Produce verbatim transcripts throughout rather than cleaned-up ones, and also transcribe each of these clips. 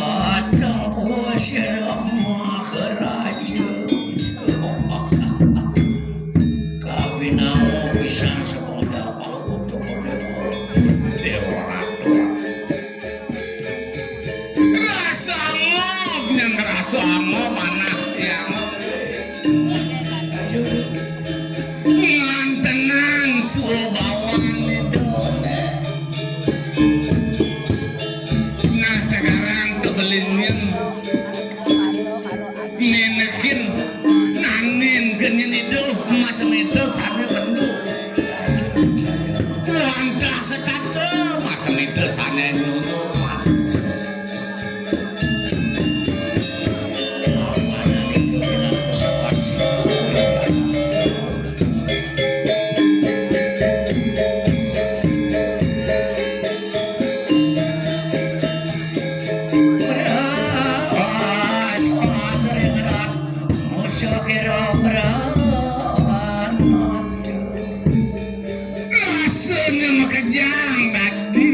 Dateng Pusir Maharaja. Kawinangun pisan sekolah kalau untuk dewa ratu. Rasa ngop yang rasa ngop anak yang ngantenan suwa bawang itu. Nah, sekarang kebelingin nenekin nanin kenyen itu emas itu sana bendu. Tuhan tak sekata emas itu sana nyuruh. Rasanya makejang dadi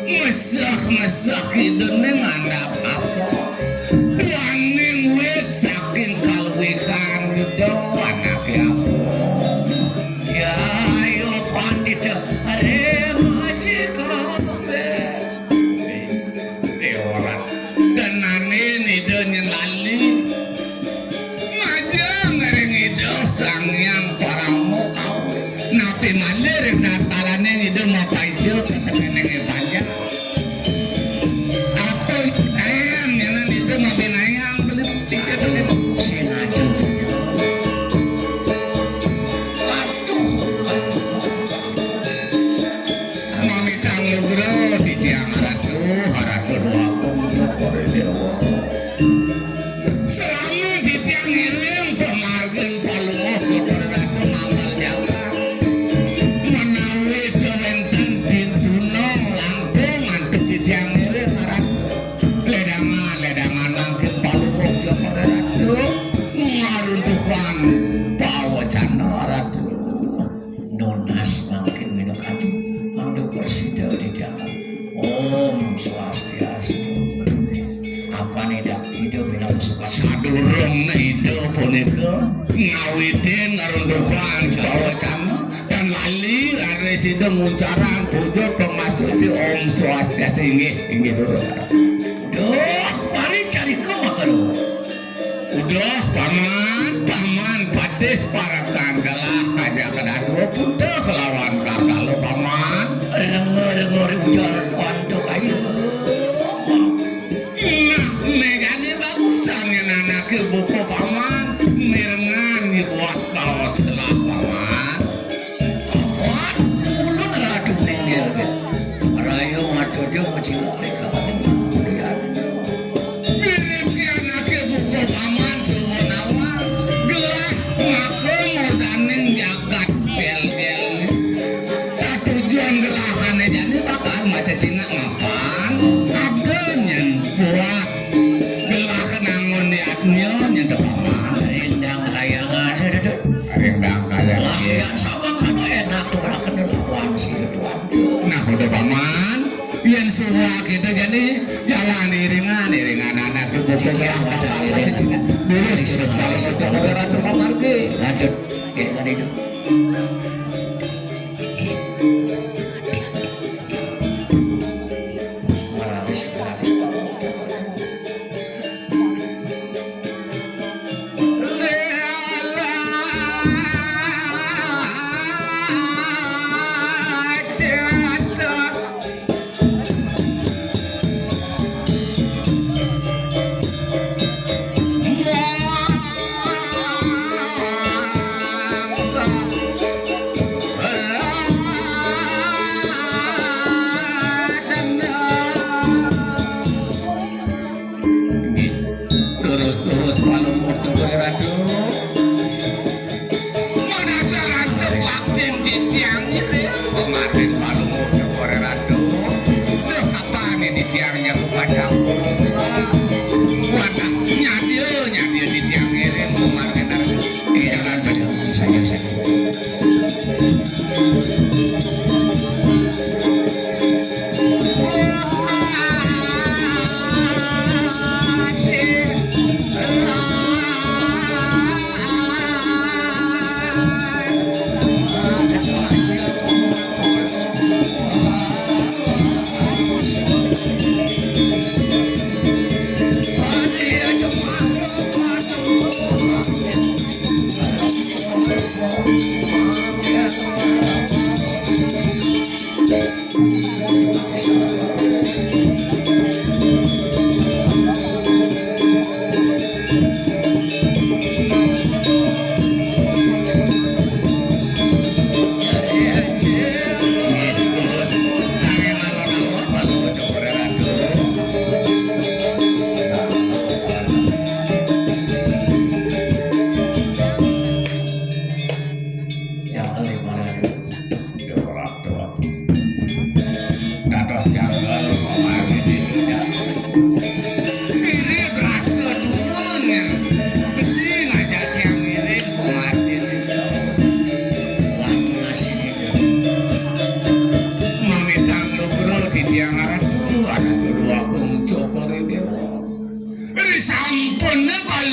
mesah-mesah kidune ngandap apa. Tuaning wit saking kalwikan Yuda anake apa. Ya ayo pandita are majika. Dewa. Danane nida nyelali. Majeng ring Ida Sang Hyang Parama Kawi. Napi malih ring natalane Ida mapaica katengenenge panjang. Apa yen nyenan Ida mabinayang beli tiket sing ajeng. Aduh. Mamitang nugra titiang Ratu, Ratu Dwagung Cokor Dewa. Selama titiang ngiring pamargin palungguh Cokor Ratu manggal jagat. Menawi kewenten tintuna langkung antuk titiang ngiring Ratu. Ledangan, ledangan mangkin palungguh Cokor Ratu. Ngaruntuhan pawacana Ratu. Nunas mangkin minakadi mangda prasida didakan. Om Swastiastu. Apan Ida, Ida pinaka sukan. Sadurung Ida punika ngawitin ngruntuhang pawacana tan lali raris Ida nguncarang puja pangastuti Om Swastiastu. Inggih, inggih durus. Duh, paricarika makaruh. Uduh, Paman, Paman, patih parekan gelah aja kadadua putuh kelawan kakalo, Paman. Renga-renga ujar tuan tu kaya. Nah, megane bagusan yen anake buka, Paman. Mirengan dibuat baos gelah, Paman. Apan ulun ratu ninggil ke. Rayu matuju kecil mereka. Mirip anake buka Paman suwun awal. Gelah maka murdaning jagat gel-gel. Satujuan gelahane jani bakal maca cingak mapan. Ada nyen buat gelah kenangan yatnya nyen Paman. Rindang kayangan. Rindang kayangan. Lah, ya, sama kan enak tuh, pernah kenal lawan si Tuan. Nah, udah Paman. Yen suwak itu jadi jalan iringan, iringan anak buku ya, baca, baca, baca. Durus, durus, durus, durus, durus, durus, durus, durus. Lanjut. Oke, tadi itu. Meraris, meraris.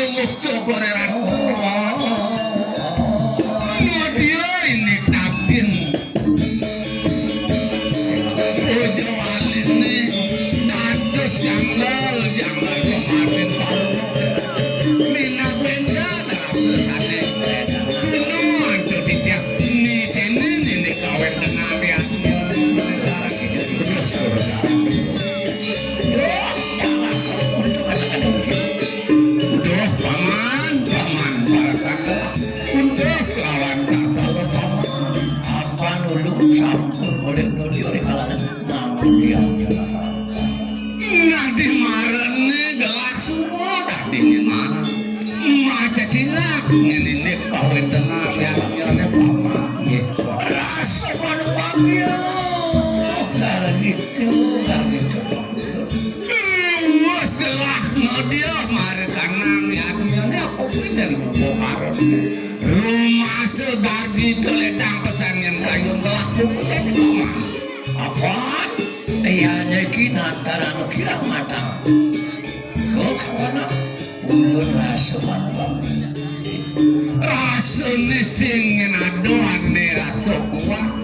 Musuh koreran. Modya ini kapin. Ojo aline dados janggal, janggal kok kapin. Mina wenda dalam sesane. Kuno anco titiak nitene nini kawen tengah. Terus, terus. Duh, paman, paman, para tangga. Untuh lawan tangga, paman. Apa nulung sampun oleh nuli oleh kalangan namun diam jalan. Nadi marene gelah semua tadi memang. Maca cilak ngenine kawen tengah, ya, ya, ya, paman. Nggih. Rasa manusia. Lah gitu, lah gitu. Terus gelah nodya mari kanang, ya, dunyane apa kuwi dari mongko karep. Rumase bagi doletang pesan yen kayun gelah kuwi dadi paman. Apa? Iya niki nataran kirang matang. Kok ana ulun rasa matang. Rasane sing ngenado ane rasa kuat.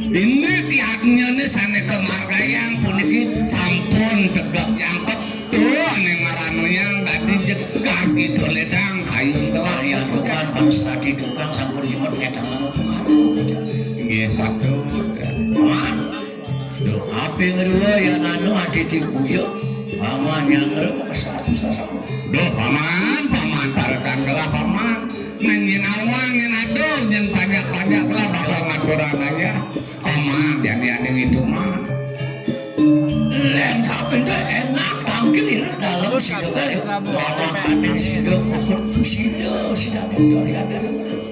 Ini kiatnyane sane kemargayang puniki sampun tegak jangkep. Tuh ning marano yang tadi jegar gitu ledang kayun telah. Yang tukang pas tadi tukang sampun jimat ngetang anu pengaruh. Nggih, patut. Wah. Duh, api ngeruwa ya nanu ati tiku ya. Paman yang ngeruwa kesatu sasamu. Duh, paman, paman, parekan gelah, paman. Nang yen awang, yen aduh, yen panjak-panjak gelah, bakal ngaturan aja. Paman, jani-jani ngitungan. Len kaping enak, tangkil ira dalam sida kali. Mawakane sida, puput sida, sida dari ada.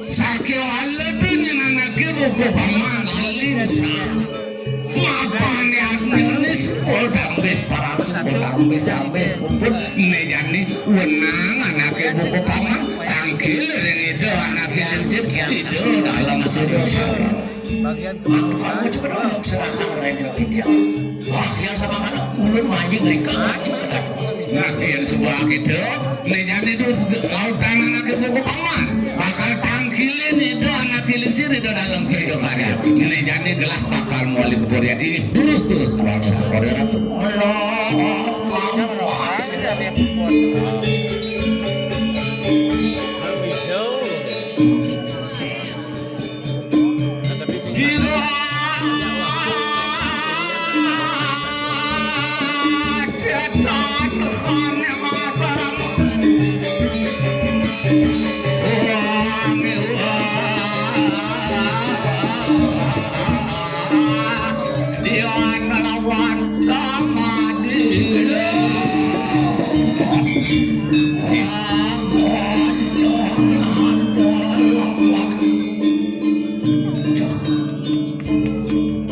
Sakya wala tu nyenanake buku paman, alim sa. Mapane admine sepul tambis, parasu tambis, tambis, puput, ne jani wenang anake buku paman, tangkil ring ida anake hansip, ida dalam sida. Bagian aku coba dong serahkan ke Raja Widya. Wah, yang sama mana? Ulun maju mereka maju ke dalam. Nah, yang sebelah kita, ne jani tu lautan anake buku paman. Bakal tangkilin ida anake lingsir ida dalam sida karya. Ne jani gelah bakal mawali kepurian ini. Terus, terus, terus. Korea Ratu. Allah.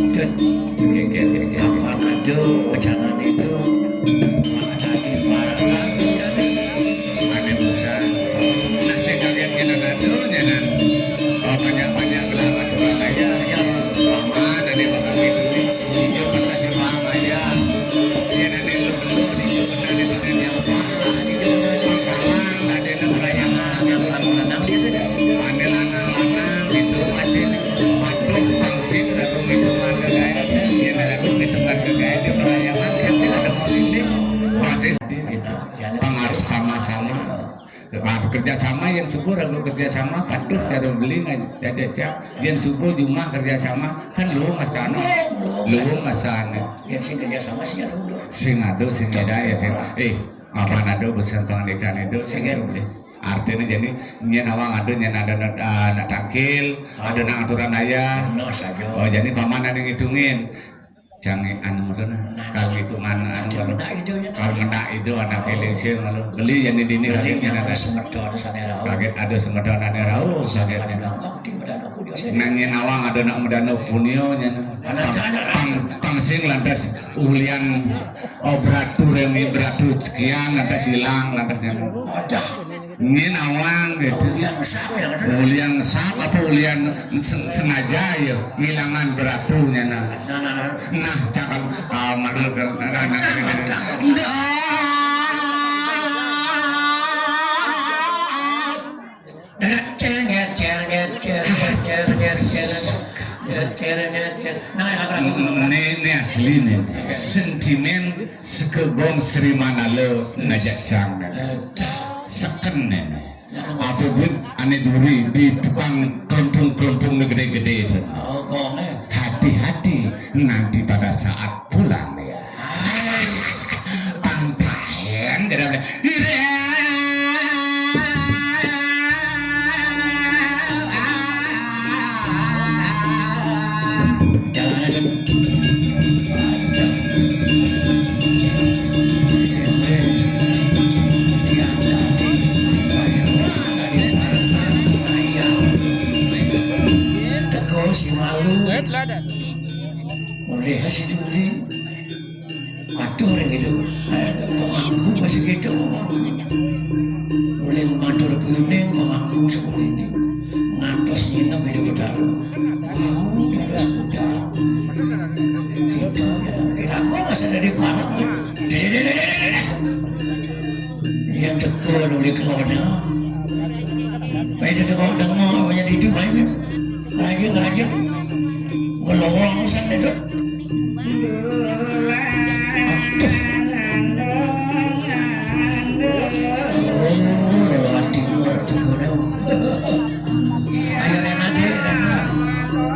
Oke, oke, oke, oke. Apa ada wacana itu? Ada di barang lagi, ada. Ada bisa. Nah, saya kaget kita ngaturnya, nah. Oh, banyak-banyak lah, aturan aja. Ya, lama ada di bakal itu. Iya, kata si Mama, ya. Iya, nanti lu, lu, di situ, nanti, nanti, yang, wah, di situ, Pangkalan, ada yang merayakan, yang menang, menang, gitu, dah. Ada lanang-lanang, gitu, masih Waduh, pangsit ada ngitungan ke gaet. Ya, ada ngitungan ke gaet, ya, merayakan, kan, sih, ada mau ini. Pangsit, pengaruh sama-sama. Nah, kerja sama yang subur, aku kerja sama, patuh cara beli, nggak, ya, ya, ya. Yang subur cuma kerja sama, kan lu ngasana. Lu ngasana. Yang sing kerja sama sih, ya, lu. Sing ado, sing ada, ya, sing. Eh, apa nado, pesan pengandikan itu, sing, ya, beli. Artinya jadi, nyen awang ada, nyen ada, ada, ada tangkil, ada nang aturan ayah. Bener saja. Oh, jadi paman ada ngitungin. Jangan anu ngono nah. Nah. Kalau hitungan anu, kalau mendak itu ya. Kalau mendak itu ada feeling sih, kalau beli yang di dini beli lagi yang ada. Terus semedo ada sana rau. Kaget ada semedo ada rau, kaget. Ada nang waktu pada aku dia sini. Nang nyen awang ada nak medano punio nyen. Anak pang, pang, pang sing lantas ulian, oh, beratu remi beratu sekian lantas hilang lantas nyen. Ada. Nyen awang gitu. Ulian ngesap ya, kan? Ulian ngesap apa ulian sen-, sengaja ya ngilangan beratunya nah. Nah, nah, nah. Nah, cakap, ah, malu kan. Nah, nah, nah, nah, nah. Ndak. Ceret, ceret, ceret. Nah, nah, nah, nah, nah. Né, né asli né. Sentimen saka gong Sri Manalo ngajak cang né. Seken né. Apa buin ané duri di tukang kelempung-kelempung gedé-gedé itu. Oh, gong, eh. Hati-hati nanti pada saat pulang ya. Pantaen, teko si malu. Mulih si duri. Waduh, orang itu, eh, pengaku masih gitu. Mulai matur kuning, pengaku seperti ini. Ngantos nginep di Kutaro. Wow, di atas kuda. Gitu, ya. Iraku masih ada di parang. Deh, deh, deh, deh, deh, deh. Iya, teko nuli kelona. Baik, itu kau dengar, banyak itu, baik. Raja, raja. Ngelowong sana tu. Aduh. Oh, lewat timur tu kau dah. Ayo, Renat, eh, Renat. Aduh.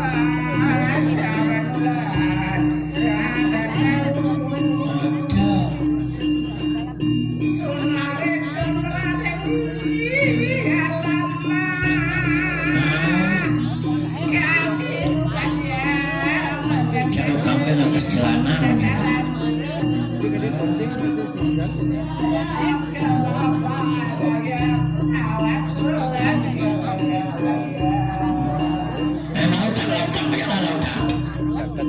Cara kamu yang atas jalanan. Eh, mau tak, mau tak, mau tak.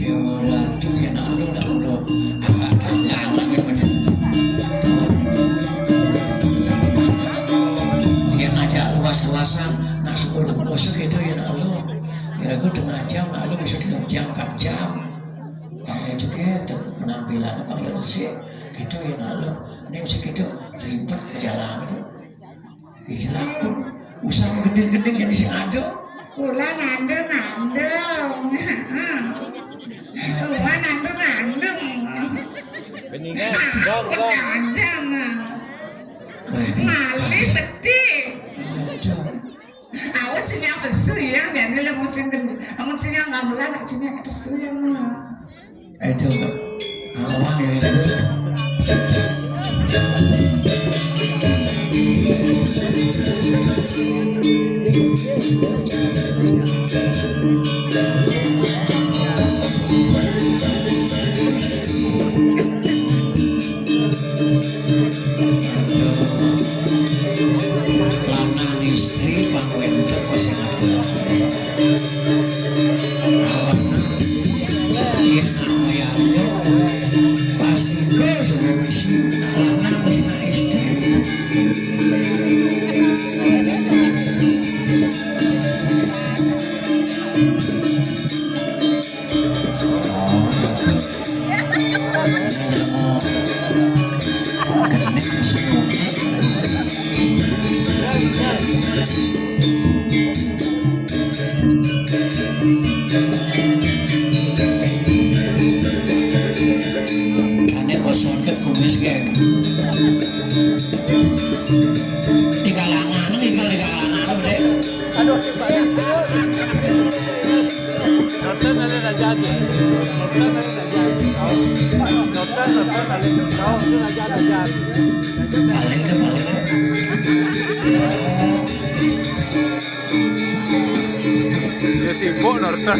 Dia orang tu yang nak dulu, nak dulu. Agak tanggang lagi macam. Dia ngajak luas-luasan, nak sepuluh musuh gitu ya nak dulu. Kira aku tengah jam, nak dulu bisa tiga jam, empat jam. Tanya juga, ada penampilan apa yang resik. Gitu ya nak dulu. Ini mesti gitu, ribet perjalanan itu. Ih, lakun. Usah gending-gending jadi sing ado. Kula nandung-nandung. Kula nandung-nandung. Beningan, gong, gong. Aja, mah. Malih beti. Aku sing pesu ya, biar dia musim gending. Aku sing nggak mulai, tak sing pesu ya, mah. Ayo, coba. Kawan ya, itu. Lanang istri, pangkuentuk, masih ngatur. Awan. Iya, namanya ayo. Pasti ke sebuah misi. Lanang, istri. Ane kosong ke kumis, geng. Di kalangan, di kalangan, Dek. Aduh, si Pak. Nonton ada raja aja. Nonton ada raja aja. Nonton, nonton ada. Tahu itu raja, raja. Paling ke paling. Ya sibuk nonton.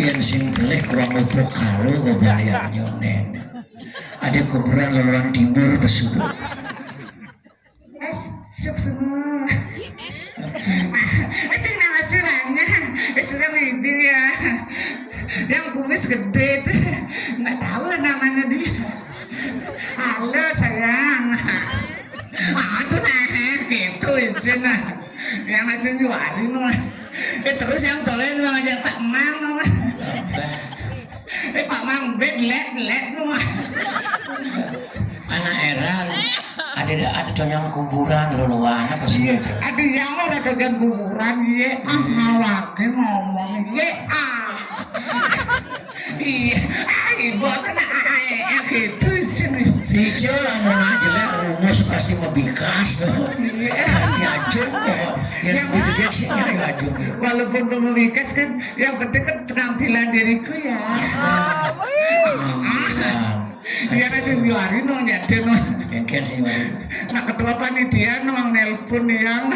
Yén sing pelih kurang upuk kalu beban yang nyonen. Ada kuburan loloan timur besubuh. Es, suk semua. Itu nama sirahnya. Eh, sudah ngibing ya. Yang kumis gede itu. Nggak tahu lah namanya dia. Halo, sayang. Ah, tuh nah, gitu izin nah. Yang asli juari mah. Eh, terus yang toleh mah ngajak tak mang mah. Eh, Pak Mang, bed lek lek mah. Anak eran, ada ada tonyang kuburan luluan apa sih? Iya, ada yang ada tonyang kuburan, iya. Ah, ngawake ngomong, iya. Ah. Iya, ah, ibu aku nak ah, eh, eh, gitu sih. Ijo lah mau nak jelek rumus pasti mebikas tuh. Iya. Pasti ajung kok. Ya, yang itu dia sih yang ajung. Walaupun mebikas kan, yang penting kan penampilan diriku ya. Ah, iya. Iya, nah, sing juari no, nyaden no. Engken sing juari. Nah, ketua panitia no, nelpon yang.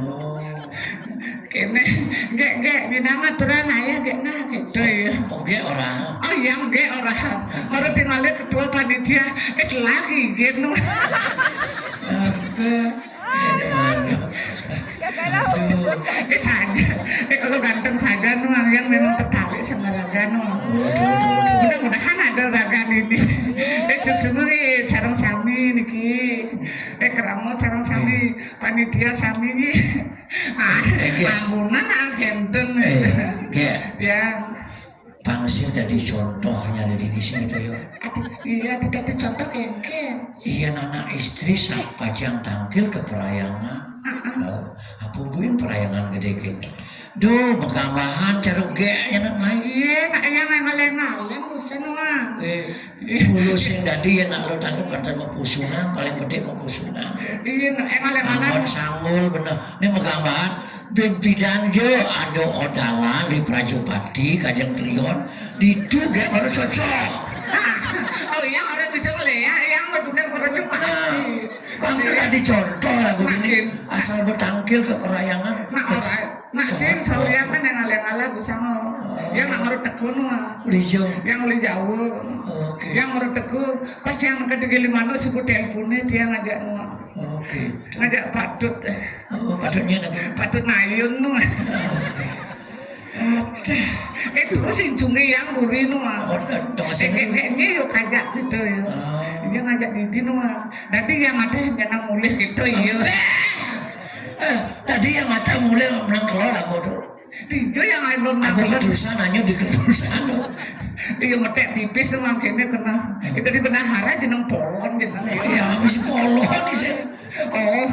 Oh. Kene, gek, gek, minang aturan ayah, gek, nah, gitu ya. Oke, orang. Oh, yang gek orang. Baru tinggalnya ketua panitia, eh, lagi, gitu. Apa? Aduh. Eh, saja. Eh, kalau ganteng saja, no, yang memang tertarik sama Raga, no. Mudah-mudahan ada Raga ini. Eh, sukses, eh, sareng sami niki. Eh, keramo sareng sami, panitia sami nih. Ah, ampunan, ah, genten. Eh, gek. Ya. Pang sing dadi contohnya di sini gitu ya. Aduh, iya, dadi contoh kengken. Iya, anak istri sapajang tangkil ke perayangan. Oh, apa buin perayangan gede gitu. Duh, megambahan cara gek ya nak naik. Iya, nak yang ngaleng-ngaleng, bosan, Wan. Eh, bulu sing dadi ya nak lo tangkap kata mepusungan, paling gede mepusungan. Iya, nak yang ngaleng-ngaleng. Aman sanggul bener. Ini megambahan. Bimpidan jo ado odalan di Prajopati kajeng Kliwon, ditu gek baru cocok. Oh, yang orang bisa melihat yang benar Prajopati. Nah, bang, tadi contoh lagu ini. Asal bertangkil ke perayangan. Nah, orang, nah, sing saya kan yang ngaleng-ngaleng bisa ngomong. Yang nak baru tekun mah. Lijo. Yang beli jauh. Oke. Yang baru tekun, pas yang kedua kali mana sebut teleponnya dia ngajak ngomong. Oke. Ngajak patut. Oh, patutnya apa? Patut ngayun no. Aduh. Eh, terus injungnya yang muri no. Oh, dong, eh, sini. Eh, eh, ini yuk ngajak gitu ya. Oh. Dia ngajak didi no. Tadi yang ada yang kena mulih gitu ya. Eh, tadi yang ada mulih menang kelor aku tuh. Tiga yang ayo belum. Aku nangkep. Keturusan, hanya di keturusan. Iya, metek pipis tuh makinnya kena. Itu di bendahara jeneng polon jeneng. Iya, habis polon nih sih. Oh,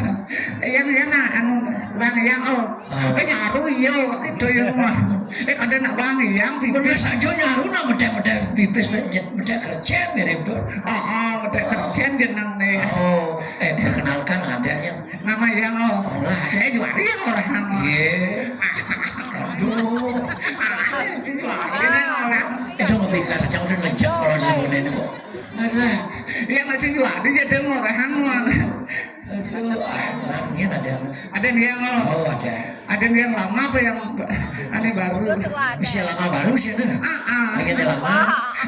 yang yang nah, anu, bang yang, oh. Ah. Eh, nyaru iya, itu yang mah. Eh, ada nak bang yang pipis. Bener saja nyaru nak metek-metek pipis, metek kercen mirip tuh. Oh, oh, metek kercen jeneng nih. Oh, eh, perkenalkan ada yang Nama yang, oh. Lah. Eh, juari yang orang nama. Iya. Aduh. Juari yang orang. Itu mau bikin saja udah ngejak orang di Bone ini kok. Aduh. Yang masih juari jadi orang nama. Aduh, ah, nah, ini ada yang. Ada yang, oh. Oh, ada. Ada yang lama apa yang aneh baru? Bisa lama baru sih ada. Ah, ah. Yang lama.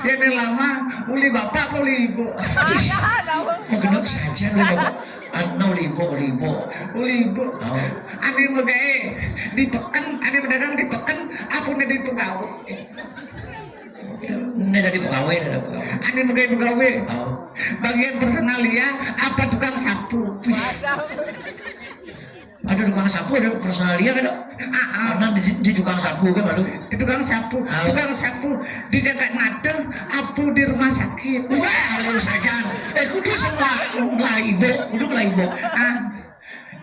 Yang lama, uli bapak apa uli ibu? Mau genep saja uli bapak. Anu, uli ibu, uli ibu. Uli ibu. Oh. Ane megawe di peken, ane pedagang di peken, apune di pegawai. Ini dari pegawai, dari pegawai. Ane megawe pegawai. Oh. Bagian personalia apa tukang sapu? Ada tukang sapu, ada personalia kan? Ah, ah. Karena di, di tukang sapu kan, lalu. Di tukang sapu, ah. Tukang sapu di dekat mata, apu di rumah sakit. Wah, lalu saja. Eh, kudu semua lah ibu, kudu lah ibu. Ah,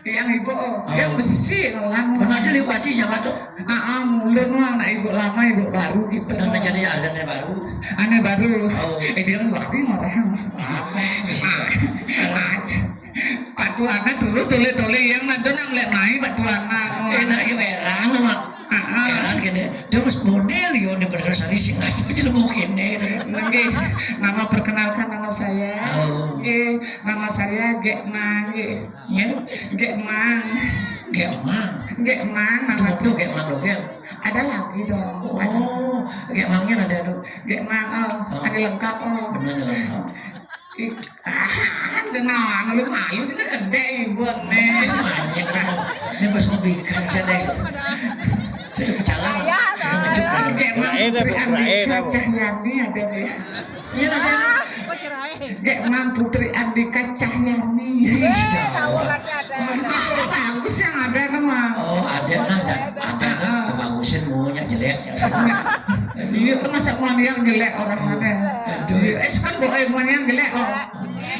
yang ibu, oh, yang besi, yang lama. Pernah diliwati yang ada. Ah, ah, mulai nuang nak ibu lama, ibu baru gitu. Pernah jadi azan baru. Ane baru. Oh. Eh, dia ngeluarin orang. Apa? Bisa. Ah. Pak Tuana terus tole-tole yang nanti nang lek mai Pak Tuana. Enak ya heran, Mak. Heeh. Heran kene. Dia wis model yo, ini bener sari sing aja aja mau kene. Nggih, nama perkenalkan nama saya. Oh. Nggih, nama saya Gek Mang, nggih. Ya? Gek Mang. Gek Mang. Gek Mang nama. Tuh, Gek Mang lo, Gek. Ada lagi dong. Oh, Gek mangnya ada tuh. Gek mang, oh, oh, ada lengkap, oh. Bener ada lengkap. Ih, ah, tenang, lu malu sih, gedé ibu nih. Manyék lu. Ini pas mau bikin aja deh. Saya udah pecalang. Udah ngejuk. Gek mang Putri Andika Cahyani ada nih. Iya, ada. Gek mang Putri Andika Cahyani. Ih, tahu. Ah, bagus yang ada nama. Oh, ada nah, ada nah, kebagusan maunya jelek ya. Iya, masa mau yang jelek orang mana? Aduh. Iya, eh, kan boy mau yang jelek, oh.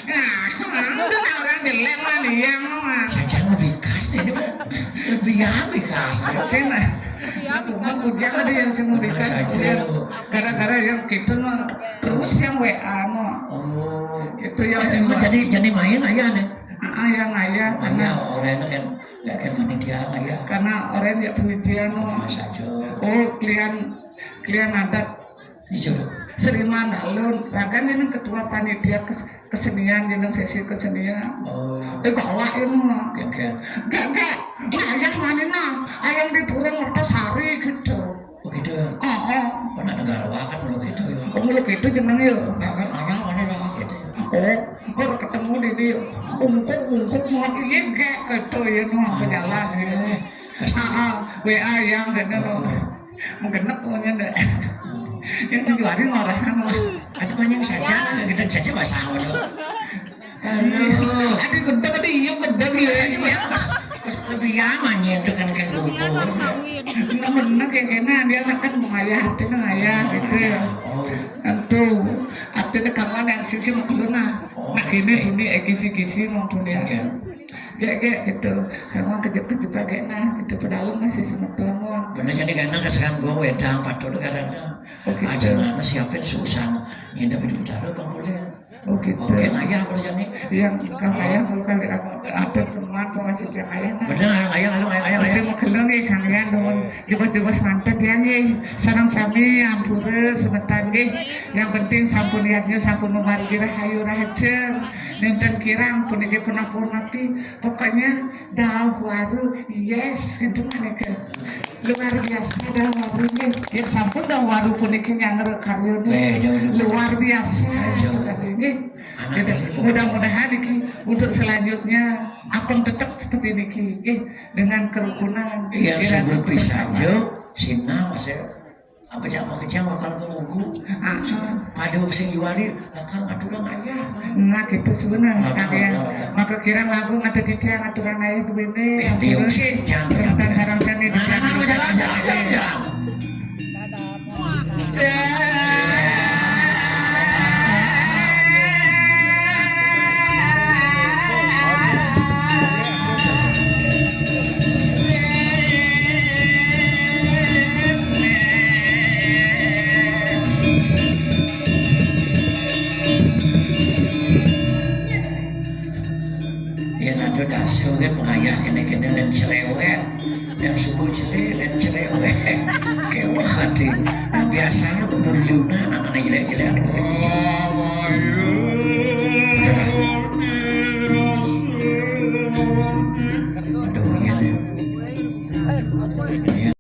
Nah, itu orang jelek mah dia mah. Saja mau bikas ini mah. Lebih ya bikas. Cina. Aku mah bujang ada yang sama bikas. Gara-gara yang gitu mah terus yang W A mah. Oh. Itu yang jadi, jadi main aja nih. Ah, yang ayah, karena orang itu kan, ya kan panitia ayah. Karena orang ya panitia mah. Masa aja. Oh, klien, klien adat. Iya. Sri Mandalun, bahkan ini ketua panitia kes-, kesenian, ini sesi kesenian. Oh. Eh, galak ini mah. Gak, gak. Gak, gak. Ayah mana nah? Ayah di Pura Mertasari gitu. Oh gitu ya? Oh, oh. Pernah negara wakan dulu gitu ya. Oh, dulu gitu jeneng ya. Nah, kan ayah mana dah gitu ya. Oh, baru ketemu di dia. Ungkuk, ungkuk mau iya gak gitu ya, mau apa jalan ya. Heeh, W A yang kena lo. Menggenep pokoknya ndak. Yang tujuh hari ngorah anu. Aduh, kan yang saja, kita saja bahasa awal lo. Aduh. Aduh, gedeg tadi, iya gedeg ya. Iya, pas, pas lebih aman ya, itu kan, kan gugur. Enggak bener kayak kena, dia makan mau ngayah, hatinya ngayah gitu ya. Oh. Tentu, artinya kamu ada sisi mau keluar nah. Oh, nah, ini eh. Ini, eh, kisi-kisi mau dunia. Oke. Gek, gek, gitu. Kamu kejep-kejep gek nah, gitu. Padahal masih semeton, wah. Bener jadi karena kesekan gue wedang, patut karena. Oh, gitu. Aja mana siapin susah. Ini tapi di utara apa boleh? Oh, gitu. Oke, ayah kalau jadi. Yang kang ayah kalau kali apa, apa teman, apa masih yang ayah nah. Bener, ayah, ayah, ayah, ayah. Masih mau geleng ya, kang ayah, nuhun. Jebos-jebos mantep ya nggih. Sareng sami ampura semeton nggih. Yang penting sampun yadnya sampun memargi rahayu rahajeng. Nénten kirang puniki punapa-punapa. Pokoknya dawuh waru, yes, itu menika. Luar biasa dawuh waru nggih. Ya sampun dawuh waru puniki nyanggra karya nggih. Eh, jauh, jauh. Luar biasa. Eh, jauh. Sekali nggih. Anak gitu. Mudah-mudahan iki untuk selanjutnya akan tetap seperti niki nggih, dengan kerukunan. Iya, irama sungguh bisa, kebersamaan. Jo. Sina, Mas, ya. Apa jangan kejang bakal menunggu. Ah, ah. Pada sing juari, bakal ngaturang ayah. Nah, gitu sebenarnya. Maka kira lagu ngata titiang aturan ayah begini. Eh, yang dia kurus, jangan, semeton jangan. Sarang sami. Nah, nah, nah, jangan, jangan, jangan, jangan. Ya, nado dasu ke pengayah kene-kene len cerewet. Yang subuh jeli, len cerewet. Kewah, Ding. Nah, biasa